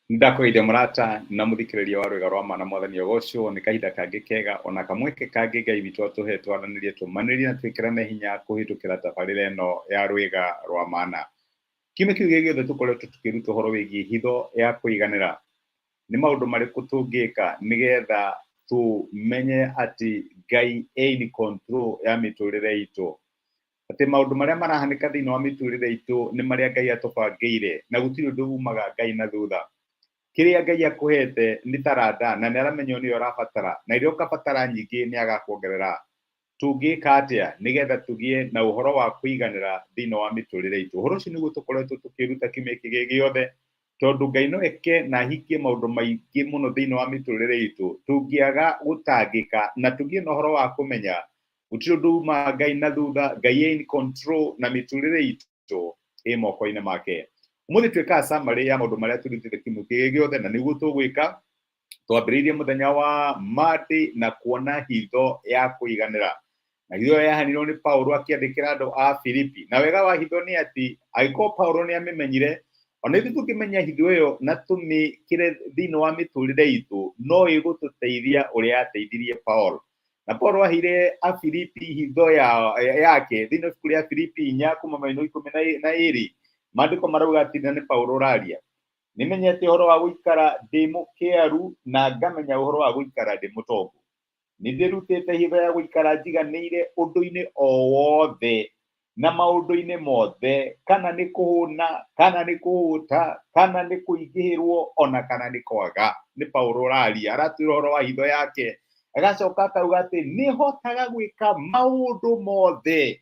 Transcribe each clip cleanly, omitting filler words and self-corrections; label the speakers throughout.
Speaker 1: Ndakũgeithia mũrata na mũthikĩrĩria wa rwĩga rwa ma na mwathani ũgocwo nĩ kahinda kangĩ kega ona kamweke kangĩ Ngai witũ atũhe twaranĩrie tũmanĩrie na twĩkĩrane hinya kũhĩtũkĩra tabarĩra ĩno ya rwĩga rwa mana. Kiumia kĩu gĩothe tũkoretwo tũkĩruta ũhoro wĩgiĩ hitho ya kũiganĩra. Nĩ maũndũ marĩkũ tũngĩka nĩgetha tũmenye atĩ Ngai e in control ya mĩtũrĩre itũ? Atĩ maũndũ marĩa marahanĩka thĩinĩ wa mĩtũrĩre itũ nĩ marĩa Ngai atũbangĩire na gũtirĩ ũndũ umaga Ngai na thutha. Kĩrĩa Ngai akũhete nĩ taranda na nĩ aramenya nĩyo ũrabatara, na rĩrĩa ũkabatara nyingĩ nĩ agakuongerera. Tũngĩka atĩa nĩgetha tũgĩe na ũhoro wa kũiganĩra thĩinĩ wa mĩtũrĩre itũ? Ũhoro ũcio nĩguo tũkoretwo tũkĩruta kiumia gĩkĩ gĩothe, tondũ Ngai no eke na ahingie maũndũ maingĩ mũno thĩinĩ wa mĩtũrĩre itũ tũngĩaga gũtangĩka na tũgĩe na ũhoro wa kũmenya gũtirĩ ũndũ umaga Ngai na thutha. Ngai e in control na mĩtũrĩre itũ ĩ moko-inĩ make. Ũmũthĩ twĩkaga summary ya maũndũ marĩa tũrutĩte kiumia gĩkĩ gĩothe, na nĩguo tũgwĩka. Twambĩrĩirie mũthenya wa Monday na kuona hitho ya kũiganĩra, na hitho ĩyo yahanirwo nĩ Paulo akĩandĩkĩra andũ a Filipi. Na wega wa hitho nĩ atĩ angĩkorwo Paulo nĩ amĩmenyire, ona ithuĩ tũngĩmenya hitho ĩyo na tũmĩkĩre thĩinĩ wa mĩtũrĩre itũ, no ĩgũtũteithia ũrĩa yateithirie Paulo. Na Paulo aheire Afilipi hitho ya, yake thĩinĩ wa ibuku rĩa Filipi 4 kuma maino 12. Maandĩko marauga atĩ na nĩ Paulo ũraria: "Nĩmenyete ũhoro wa gũikara ndĩ mũkĩaru na ngamenya ũhoro wa gũikara ndĩ mũtongu. Nĩ ndĩrutĩte hitho ya gũikara njiganĩire ũndũ-inĩ o wothe na maũndũ-inĩ mothe, kana nĩ kũhũna, kana nĩ kũhũta, kana nĩ kũingĩhĩrwo, ona kana nĩ kwaga." Nĩ Paulo ũraria, aratwĩra ũhoro wa hitho yake, agacoka akauga atĩ nĩhotaga gwĩka maũndũ mothe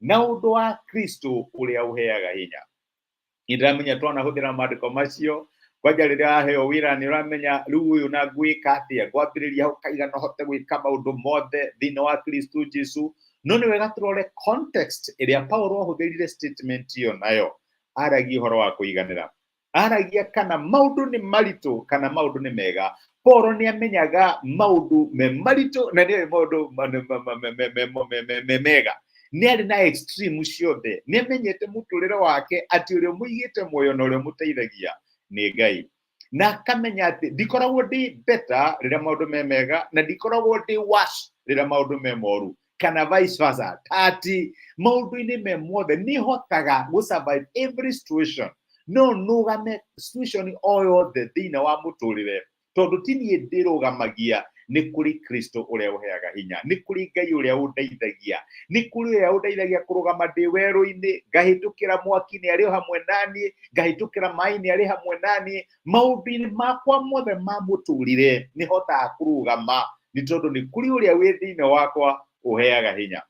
Speaker 1: na ũndũ wa Kristo ũrĩa ũheaga hinya. Nĩ ndĩramenya twanahũthĩra maandĩko macio kwanja rĩrĩa waheo wĩra, nĩ ũramenya rĩu ũyũ na ngwĩka atĩa, ngwambĩrĩria hau kaigana hote gwĩka maũndũ mothe thĩinĩ wa Kristo Jesu. No nĩ wega tũrore context ĩrĩa Paulo ahũthĩrire statement ĩyo nayo. Aragia ũhoro wa kũiganĩra, aragia kana maũndũ nĩ maritũ kana maũndũ nĩ mega. Paulo nĩ amenyaga maũndũ me maritũ na nĩ maũndũ me mega, nĩ arĩ na extreme ciothe. Nĩ amenyete mũtũrĩre wake atĩ ũrĩa ũmũigĩte muoyo na ũrĩa ũmũteithagia nĩ Ngai, na akamenya atĩ ndikoragwo ndĩ better rĩrĩa maũndũ me mega na ndikoragwo ndĩ worse rĩrĩa maũndũ me moru, kana vice versa, atĩ maũndũ-inĩ me mothe nĩ hotaga gũ survive every situation, no nũgame situation o yothe thĩinĩ wa mũtũrĩre, tondũ ti niĩ ndĩrũgamagia, nĩ kũrĩ Kristo ũrĩa ũheaga hinya, nĩ kũrĩ Ngai ũrĩa ũndeithagia, nĩ kũrĩ ũrĩa ũndeithagia kũrũgama ndĩ werũ-inĩ, ngahĩtũkĩra mwaki-inĩ arĩ o hamwe naniĩ, ngahĩtũkĩra maĩ-inĩ arĩ hamwe naniĩ. Maũndũ-inĩ makwa mothe ma mũtũrĩre nĩ hotaga kũrũgama, nĩ tondũ nĩ kũrĩ ũrĩa wĩ thĩinĩ wakwa ũheaga hinya.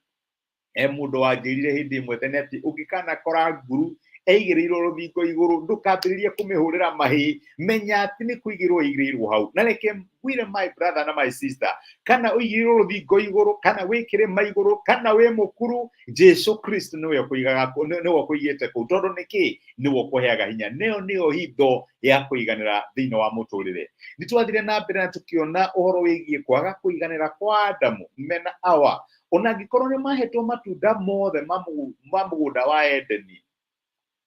Speaker 1: He mũndũ wanjĩrire hĩndĩ ĩmwe tene atĩ ũngĩkanakora nguru ĩigĩrĩirwo rũthingo igũrũ, ndũkambĩrĩrie kũmĩhũrĩra mahĩ, menya atĩ nĩ kũigĩrwo ĩigĩrĩirwo hau. Na reke ngwĩre, my brother na my sister, kana ũigĩrĩrwo rũthingo igũrũ, kana wĩ kĩrĩma igũrũ, kana wĩ mũkuru, Jesu Kristo nĩwe ũkũigaga, nĩwe ũkũigĩte kũu. Tondũ nĩkĩ? Nĩwe ũkũheaga hinya. Nĩyo nĩyo hitho ya kũiganĩra thĩinĩ wa mũtũrĩre. Nĩ twathire na mbere na tũkĩona ũhoro wĩgiĩ kwaga kũiganĩra kwa Adamu mena Awa. Ona angĩkorwo nĩ mahetwo matunda mothe ma mũgũnda wa Edeni,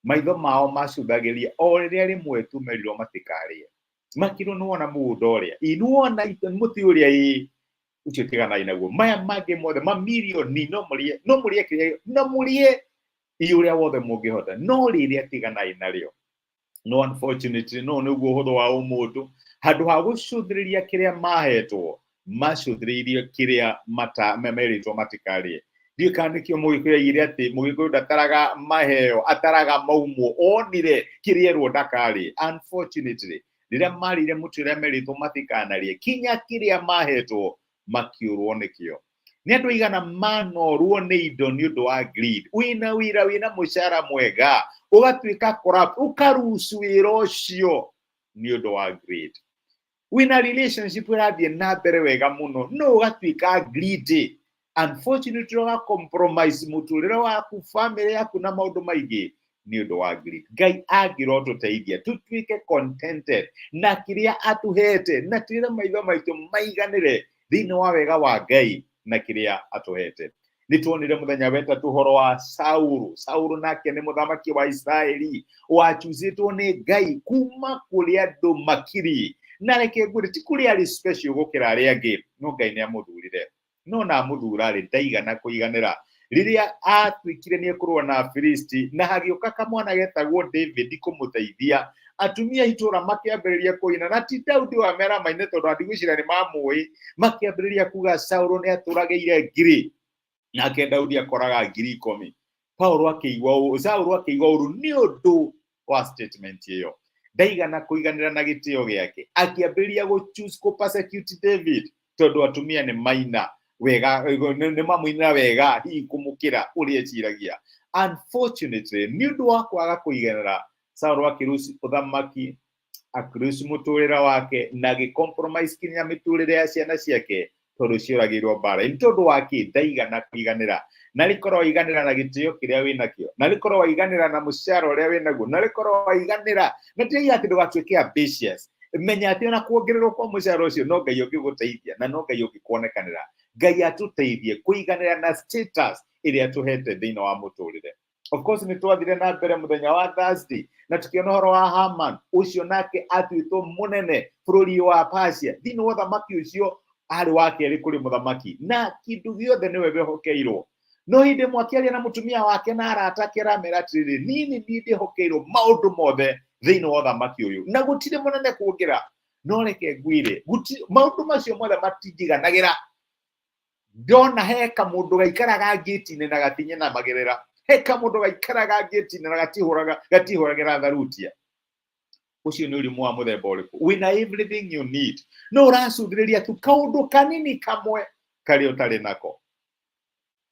Speaker 1: maitho mao macuthagĩria o rĩrĩa rĩmwe tu merirwo matikarĩe. Makĩrwo, "Nĩ wona mũgũnda ũrĩa? Ĩ, nĩ wona mũtĩ ũrĩa? Ĩ, ũcio tiganai naguo. Maya mangĩ mothe mamirioni no mũrĩe, no mũrĩe kĩrĩa, no mũrĩe ĩ ũrĩa wothe mũngĩhota, no rĩrĩa tiganai narĩo." No unfortunately, no nĩguo ũhũthũ wa ũmũndũ, handũ ha gũcũthĩrĩria kĩrĩa mahetwo, macũthĩrĩirie kĩrĩa merĩtwo matikarĩe. Ndiũĩ kana nĩkĩo Mũgĩkũyũ aigire atĩ Mũgĩkũyũ ndataraga maheo, ataraga maumwo. Onire kĩrĩa erwo ndakarĩe. Unfortunately, rĩrĩa marĩire mũtĩ ũrĩa merĩtwo matikanarĩe, kinya kĩrĩa mahetwo makiũrwo nĩkĩo. Nĩ andũ aigana manorwo nĩ indo nĩ ũndũ wa greed? Wĩna wĩra wĩna mũcara mwega, ũgatuĩka corrupt, ũkarucu wĩra ũcio nĩ ũndũ wa greed. Wĩna relationship ĩrathiĩ na mbere wega mũno, no ũgatuĩka greedy. Unfortunately, ũga compromise mũtũrĩre waku, family yaku na maũndũ maingĩ nĩ ũndũ wa greed. Ngai angĩrotũteithia tũtuĩke contented na kĩrĩa atũhete, na twĩre maitho maitũ maiganĩre thĩinĩ wa wega wa Ngai na kĩrĩa atũhete. Nĩ tuonire mũthenya wetatũ ũhoro wa Saulu. Saulu nake nĩ mũthamaki wa Isiraeli wachuzĩtwo nĩ Ngai kuma kũrĩ andũ makiri, na reke ngwĩre ti kũrĩ arĩ special gũkĩra arĩa angĩ, no Ngai nĩ amũthurire. No na amũthura rĩ, ndaigana kũiganĩra. Rĩrĩa atuĩkire nĩ ekũrũa na Afilisti na hagĩũka kamwana getagwo David kũmũteithia, atumia a itũũra makĩambĩrĩria kũina, na ti Daudi wamera maine tondũ ndigwĩciria nĩ mamũĩ, makĩambĩrĩria kuga Saulu nĩ atũragĩire ngiri, nake Daudi akoraga 10,000. Paulo akĩigua ũũ, Saulu akĩigua ũru nĩ ũndũ wa statement ĩyo, ndaigana kũiganĩra na gĩtĩo gĩake, akĩambĩrĩria gũ choose kũ persecute David tondũ atumia nĩ maina wega, nĩ mamũinĩra wega hihi kũmũkĩra ũrĩa eciragia. Unfortunately, nĩ ũndũ wa kwaga kũiganĩra, Saulu akĩruci ũthamaki, akĩruci mũtũrĩre wake, na agĩ compromise kinya mĩtũrĩre ya ciana ciake tondũ cioragĩirwo mbara. Nĩ tondũ wa kĩ? Ndaigana kũiganĩra. Na rĩkorwo waiganĩra na gĩtĩo kĩrĩa wĩnakĩo, na rĩkorwo waiganĩra na mũcara ũrĩa wĩnaguo, na rĩkorwo waiganĩra na ndiroiga atĩ ndũgatuĩke ambitious, menya atĩ ona kuongererwo kwa mũcara ũcio no Ngai ũngĩgũteithia na no Ngai ũngĩkuonekanĩra. Ngai atũteithie kũiganĩra na status ĩrĩa tũhete thĩinĩ wa mũtũrĩre. Of course nĩ twathire na mbere mũthenya wa Thursday na tũkĩona ũhoro wa Haman, ũcio nake atuĩtwo mũnene bũrũri wa Persia. Thĩinĩ wa ũthamaki ũcio arĩ wa kerĩ kũrĩ mũthamaki, na kĩndũ gĩothe nĩwe wehokeirwo. No hĩndĩ ĩmwe akĩaria na mũtumia wake na arata ake, aramera atĩrĩrĩ, niĩ nĩ niĩ ndĩhokeirwo maũndũ mothe thĩinĩ wa ũthamaki ũyũ na gũtirĩ mũnene kũngĩra. No reke ngwĩre, maũndũ macio mothe matinjiganagĩra. Ndona he kamũndũ gaikaraga ngĩti-inĩ na gatinyenamagĩrĩra, he kamũndũ gaikaraga ngĩti-inĩ na gatihũragĩra tharutia. Ũcio nĩ ũrimũ wa mũthemba ũrĩkũ? Wĩna everything you need, no ũracũthĩrĩria tu kaũndũ kanini kamwe karĩa ũtarĩ nako.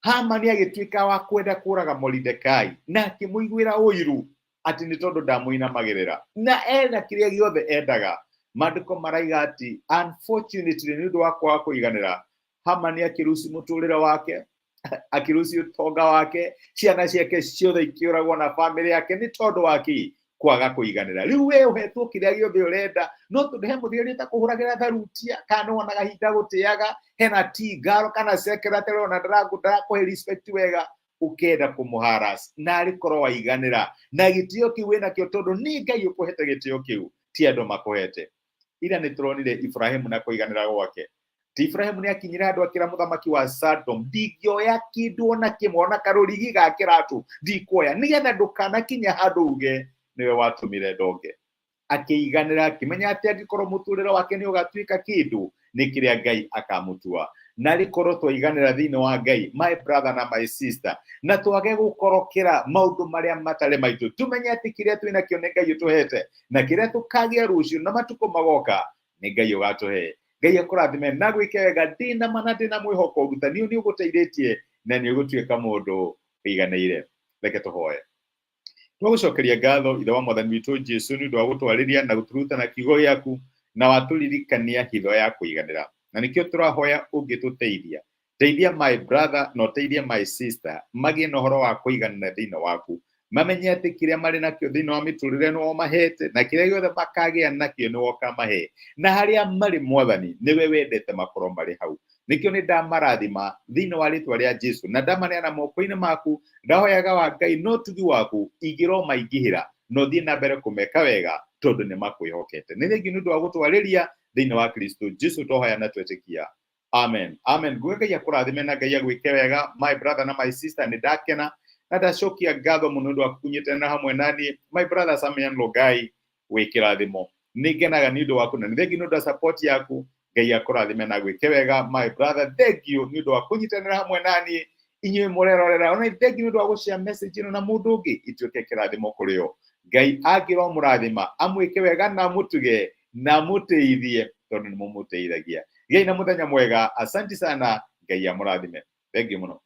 Speaker 1: Hamani agĩtuĩka wa kwenda kũraga Moridekai na akĩmũiguĩra ũiru atĩ nĩ tondũ ndamũinamagĩrĩra na ena kĩrĩa gĩothe endaga. Maandĩko maraiga atĩ unfortunately nĩ ũndũ wa kwaga kũiganĩra, Hamani akĩruci mũtũrĩre wake, akĩruci ũtonga wake, ciana ciake ciothe ikĩũragwo na bamĩrĩ yake nĩ tondũ wa kĩ? Kwaga kũiganĩra. Rĩu we ũhetwo kĩrĩa gĩothe ũrenda, no tondũ he mũthigari ũtakũhũragĩra tharutia, kana nĩ wonaga hinda gũtĩaga, hena tingaro kana secretary ona ndarakũhe respect wega, ũkenda kũmũharas, na arĩ korwo waiganĩra na gĩtĩo kĩu wĩnakĩo, tondũ nĩ Ngai ũkũhete gĩtĩo kĩu, ti andũ makũhete. Ira nĩ tũronire Ibrahimu na kũiganĩra gwake. Ti Ibrahimu nĩ akinyire handũ akĩra mũthamaki wa Sodom, ndingĩoya kĩndũ ona kĩmwe, ona karũrigi ga kĩratũ ndikuoya, nĩgetha ndũkanakinye handũ uge nĩwe watũmire ndonge. Akĩiganĩra, akĩmenya atĩ angĩkorwo mũtũrĩre wake nĩ ũgatuĩka kĩndũ, nĩ kĩrĩa Ngai akamũtua. Na rĩkorwo twaiganĩra thĩinĩ wa Ngai, my brother na my sister, na twage gũkorokera maũndũ marĩa matarĩ maitũ, tũmenye atĩ kĩrĩa twĩnakĩo nĩ Ngai ũtũhete, na kĩrĩa tũkagĩa rũciũ na matukũ magoka nĩ Ngai ũgatũhe. Ngai akũrathime na gwĩke wega. Ndĩna ma na ndĩna mwĩhoko ũrutani ũyũ nĩ ũgũteithĩtie na nĩ ũgũtuĩka mũndũ ũiganĩire. Reke tũhoe. Twagũcokeria ngatho, Ithe wa Mwathani witũ Jesu, nĩ ũndũ wa gũtwarĩria na gũtũruta na kiugo gĩaku, na watũririkania hitho ya kũiganĩra. Na nĩkĩo tũrahoya ũngĩtũteithia. Teithia my brother na ũteithie my sister magĩe na ũhoro wa kũiganĩra thĩinĩ waku. Mamenye atĩ kĩrĩa marĩ nakĩo thĩinĩ wa mĩtũrĩre nĩwe ũmahete, na kĩrĩa gĩothe makagĩa nakĩo nĩwe ũkamahe. Na harĩa marĩ Mwathani, nĩwe wendete makorwo marĩ hau. Nĩkĩo nĩ ndamarathima thĩinĩ wa rĩtwa rĩa Jesu, na ndamaneana moko-inĩ maku. Ndahoyaga wa Ngai no tugi waku ingĩromaingĩhĩra na ũthiĩ na mbere kũmeka wega tondũ nĩ makwĩhokete. Nĩ thengiũ nĩ ũndũ wa gũtwarĩria thĩinĩ wa Kristo Jesu twahoya na twetĩkia. Amen. Amen. Nguga Ngai akũrathime na Ngai agwĩke wega, my brother na my sister. Nĩ ndakena na ndacokia ngatho mũno ũndũ wa kũnyitanĩra hamwe na niĩ. My brother Samian Logai, wĩ kĩrathimo. Nĩ ngenaga nĩ ũndũ waku na nĩ thengiũ nĩ ũndũ wa support yaku. Ngai akũrathime na agwĩke wega, my brother. Thank you nĩ ũndũ wa kũnyitanĩra hamwe na niĩ. Inyuĩ mũrerorera, ona thank you nĩ ũndũ wa gũshare message ĩno na mũndũ ũngĩ, ituĩke kĩrathimo kũrĩ o. Ngai angĩromũrathima, amwĩke wega na amũtuge na amũteithie tondũ nĩ mũmũteithagia. Gĩai na mũthenya mwega. Asante sana. Ngai amũrathime. Thank you mũno.